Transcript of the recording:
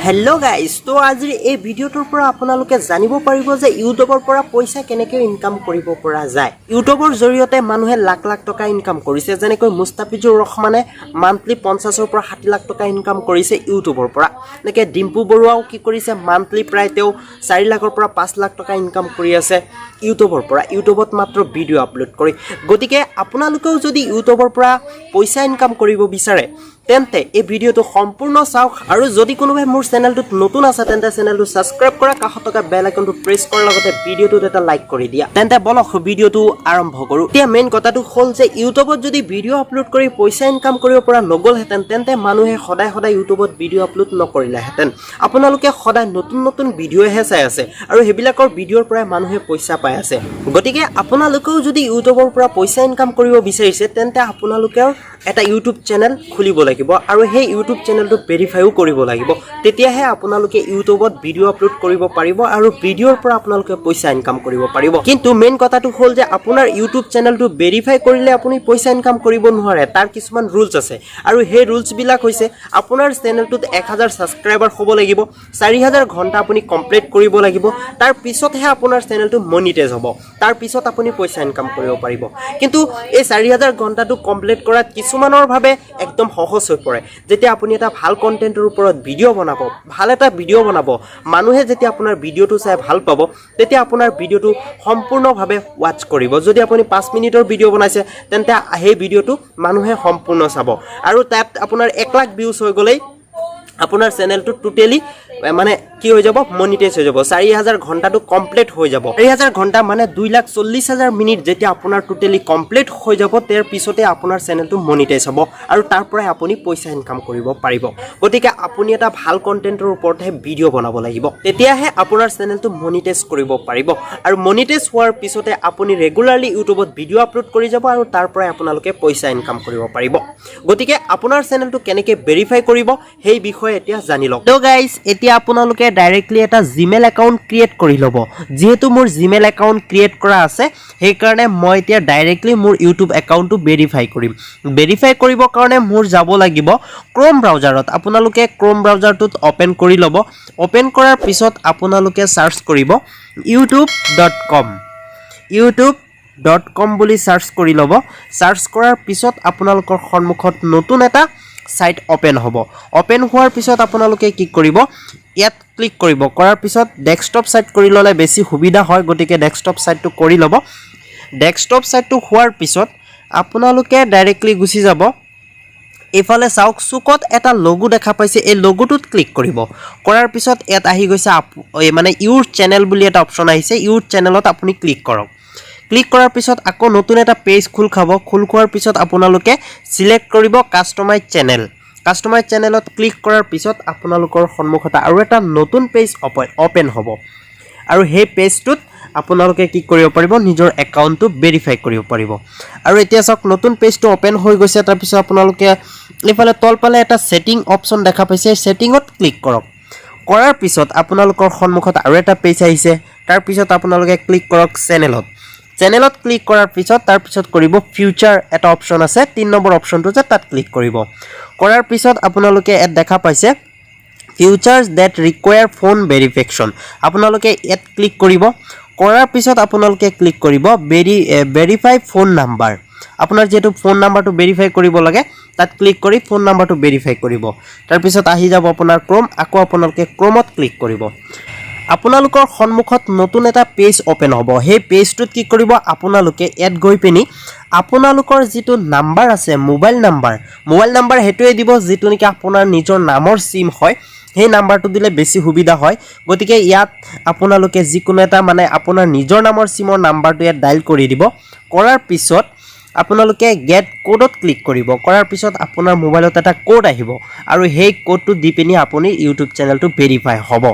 Hello' guys, তো আজিৰ এই ভিডিঅ'টোৰ পৰা আপোনালোকে জানিব পাৰিব যে ইউটিউবৰ পৰা পইচা কেনেকৈ ইনকাম কৰিব পৰা যায়। ইউটিউবৰ জৰিয়তে মানুহে লাখ লাখ টকা ইনকাম কৰিছে। যেনেকৈ মুস্তাফিজুৰ ৰহমানে মান্থলি 50ৰ পৰা 60 লাখ টকা ইনকাম কৰিছে ইউটিউবৰ পৰা। এনেকৈ ডিম্পু বৰুৱাও কি কৰিছে, মান্থলি প্ৰায় তেওঁ 4 লাখৰ পৰা 5 লাখ টকা ইনকাম কৰি আছে ইউটিউবৰ পৰা, ইউটিউবত মাত্ৰ ভিডিঅ' আপলোড কৰি। গতিকে আপোনালোকেও যদি ইউটিউবৰ পৰা পইচা ইনকাম কৰিব বিচাৰে, তেন্তে এই ভিডিঅ'টো সম্পূৰ্ণ চাওক। আৰু যদি কোনোবাই মোৰ চেনেলটোত নতুন আছে, তেন্তে চেনেলটো ছাবস্ক্ৰাইব কৰা, কাষত থকা বেল আইকনটো প্ৰেছ কৰাৰ লগতে ভিডিঅ'টোত এটা লাইক কৰি দিয়া। তেন্তে বলক, ভিডিঅ'টো আৰম্ভ কৰোঁ। এতিয়া মেইন কথাটো হ'ল যে ইউটিউবত যদি ভিডিঅ' আপলোড কৰি পইচা ইনকাম কৰিব পৰা নগ'লহেঁতেন, তেন্তে মানুহে সদায় সদায় ইউটিউবত ভিডিঅ' আপলোড নকৰিলেহেঁতেন। আপোনালোকে সদায় নতুন নতুন ভিডিঅ'হে চাই আছে আৰু সেইবিলাকৰ ভিডিঅ'ৰ পৰাই মানুহে পইচা পাই আছে। গতিকে আপোনালোকেও যদি ইউটিউবৰ পৰা পইচা ইনকাম কৰিব বিচাৰিছে, তেন্তে আপোনালোকেও এটা ইউটিউব চেনেল খুলিব লাগিব আৰু সেই ইউটিউব চেনেলটো ভেৰিফাইও কৰিব লাগিব। তেতিয়াহে আপোনালোকে ইউটিউবত ভিডিঅ' আপলোড কৰিব পাৰিব আৰু ভিডিঅ'ৰ পৰা আপোনালোকে পইচা ইনকাম কৰিব পাৰিব। কিন্তু মেইন কথাটো হ'ল যে আপোনাৰ ইউটিউব চেনেলটো ভেৰিফাই কৰিলে আপুনি পইচা ইনকাম কৰিব নোৱাৰে। তাৰ কিছুমান ৰুলছ আছে আৰু সেই ৰুলছবিলাক হৈছে আপোনাৰ চেনেলটোত 1000 ছাবস্ক্ৰাইবাৰ হ'ব লাগিব, 4000 ঘণ্টা আপুনি কমপ্লিট কৰিব লাগিব। তাৰ পিছতহে আপোনাৰ চেনেলটো মনিটাইজ হ'ব, তাৰ পিছত আপুনি পইচা ইনকাম কৰিব পাৰিব। কিন্তু এই 4000 ঘণ্টাটো কমপ্লিট কৰাত কিছুমানৰ বাবে একদম সহজ হৈ পৰে। যেতিয়া আপুনি এটা ভাল কণ্টেণ্টৰ ওপৰত ভিডিঅ' বনাব, ভাল এটা ভিডিঅ' বনাব, মানুহে যেতিয়া আপোনাৰ ভিডিঅ'টো চাই ভাল পাব, তেতিয়া আপোনাৰ ভিডিঅ'টো সম্পূৰ্ণভাৱে ৱাটচ কৰিব। যদি আপুনি 5 মিনিটৰ ভিডিঅ' বনাইছে, তেন্তে সেই ভিডিঅ'টো মানুহে সম্পূৰ্ণ চাব আৰু তাত আপোনাৰ 1 লাখ ভিউজ হৈ গ'লেই আপোনাৰ চেনেলটো টোটেলি মানে কি হৈ যাব? মনিটাইজ হৈ যাব। 4000 ঘণ্টাটো কমপ্লিট হৈ যাব। 4000 ঘণ্টা মানে 2,40,000 মিনিট যেতিয়া আপোনাৰ টোটেলি কমপ্লিট হৈ যাব, তাৰ পিছতে আপোনাৰ চেনেলটো মনিটাইজ হ'ব আৰু তাৰ পৰাই আপুনি পইচা ইনকাম কৰিব পাৰিব। গতিকে আপুনি এটা ভাল কণ্টেণ্টৰ ওপৰতহে ভিডিঅ' বনাব লাগিব, তেতিয়াহে আপোনাৰ চেনেলটো মনিটাইজ কৰিব পাৰিব। আৰু মনিটাইজ হোৱাৰ পিছতে আপুনি ৰেগুলাৰলি ইউটিউবত ভিডিঅ' আপলোড কৰি যাব আৰু তাৰ পৰাই আপোনালোকে পইচা ইনকাম কৰিব পাৰিব। গতিকে আপোনাৰ চেনেলটো কেনেকৈ ভেৰিফাই কৰিব, সেই বিষয়ে এতিয়া জানি লওক। তো গাইজ, এতিয়া আপোনালোকে ডাইৰেক্টলি এটা জিমেইল একাউণ্ট ক্ৰিয়েট কৰি ল'ব। যিহেতু মোৰ জিমেইল একাউণ্ট ক্ৰিয়েট কৰা আছে, সেইকাৰণে মই এতিয়া ডাইৰেক্টলি মোৰ ইউটিউব একাউণ্টটো ভেৰিফাই কৰিম। ভেৰিফাই কৰিবৰ কাৰণে মোৰ যাব লাগিব ক্ৰ'ম ব্ৰাউজাৰত। আপোনালোকে ক্ৰ'ম ব্ৰাউজাৰটোত অ'পেন কৰি ল'ব। অ'পেন কৰাৰ পিছত আপোনালোকে চাৰ্চ কৰিব youtube.com। youtube.com বুলি চাৰ্চ কৰি ল'ব। চাৰ্চ কৰাৰ পিছত আপোনালোকৰ সন্মুখত নতুন এটা ছাইট অ'পেন হ'ব। অ'পেন হোৱাৰ পিছত আপোনালোকে কি কৰিব? ইয়াত ক্লিক কৰিব। কৰাৰ পিছত ডেস্কটপ ছাইট কৰি ল'লে বেছি সুবিধা হয়, গতিকে ডেস্কটপ ছাইটটো কৰি ল'ব। ডেস্কটপ ছাইটটো হোৱাৰ পিছত আপোনালোকে ডাইৰেক্টলি গুচি যাব। এইফালে চাওক, চুকত এটা লগো দেখা পাইছে, এই লগোটোত ক্লিক কৰিব। কৰাৰ পিছত ইয়াত আহি গৈছে এই মানে ইউৰ চেনেল বুলি এটা অপশ্যন আহিছে। ইউৰ চেনেলত আপুনি ক্লিক কৰক। ক্লিক কৰাৰ পিছত আকৌ নতুন এটা পেজ খোল খাব। খোল খোৱাৰ পিছত আপোনালোকে চিলেক্ট কৰিব কাষ্টমাইজ চেনেল। কাষ্টমাইজ চেনেলত ক্লিক কৰাৰ পিছত আপোনালোকৰ সন্মুখত আৰু এটা নতুন পেজ অ'পেন হ'ব আৰু সেই পেজটোত আপোনালোকে কি কৰিব পাৰিব? নিজৰ একাউণ্টটো ভেৰিফাই কৰিব পাৰিব। আৰু এতিয়া চাওক, নতুন পেজটো অ'পেন হৈ গৈছে। তাৰপিছত আপোনালোকে এইফালে তলফালে এটা ছেটিং অপশ্যন দেখা পাইছে, ছেটিঙত ক্লিক কৰক। কৰাৰ পিছত আপোনালোকৰ সন্মুখত আৰু এটা পেজ আহিছে। তাৰপিছত আপোনালোকে ক্লিক কৰক চেনেলত। চেনেলত ক্লিক কৰাৰ পিছত তাৰপিছত কৰিব ফিউচাৰ এটা অপশ্যন আছে, 3 নম্বৰ অপশ্যনটো যে, তাত ক্লিক কৰিব। কৰাৰ পিছত আপোনালোকে ইয়াত দেখা পাইছে "Features that require phone verification"। আপোনালোকে ইয়াত ক্লিক কৰিব। কৰাৰ পিছত আপোনালোকে ক্লিক কৰিব ভেৰিফাই ফোন নাম্বাৰ। আপোনাৰ যিহেতু ফোন নাম্বাৰটো ভেৰিফাই কৰিব লাগে, তাত ক্লিক কৰি ফোন নাম্বাৰটো ভেৰিফাই কৰিব। তাৰপিছত আহি যাব আপোনাৰ ক্ৰ'ম। আকৌ আপোনালোকে ক্ৰ'মত ক্লিক কৰিব। আপোনালোকৰ সন্মুখত নতুন এটা পেজ অ'পেন হ'ব। সেই পেজটোত কি কৰিব? আপোনালোকে ইয়াত গৈ পিনি আপোনালোকৰ যিটো নাম্বাৰ আছে, মোবাইল নাম্বাৰ, মোবাইল নাম্বাৰ সেইটোৱে দিব যিটো নেকি আপোনাৰ নিজৰ নামৰ চিম হয়। সেই নাম্বাৰটো দিলে বেছি সুবিধা হয়। গতিকে ইয়াত আপোনালোকে যিকোনো এটা মানে আপোনাৰ নিজৰ নামৰ চিমৰ নাম্বাৰটো ইয়াত ডাইল কৰি দিব। কৰাৰ পিছত আপোনালোকে গেট ক'ডত ক্লিক কৰিব। কৰাৰ পিছত আপোনাৰ মোবাইলত এটা ক'ড আহিব আৰু সেই ক'ডটো দি পিনি আপুনি ইউটিউব চেনেলটো ভেৰিফাই হ'ব।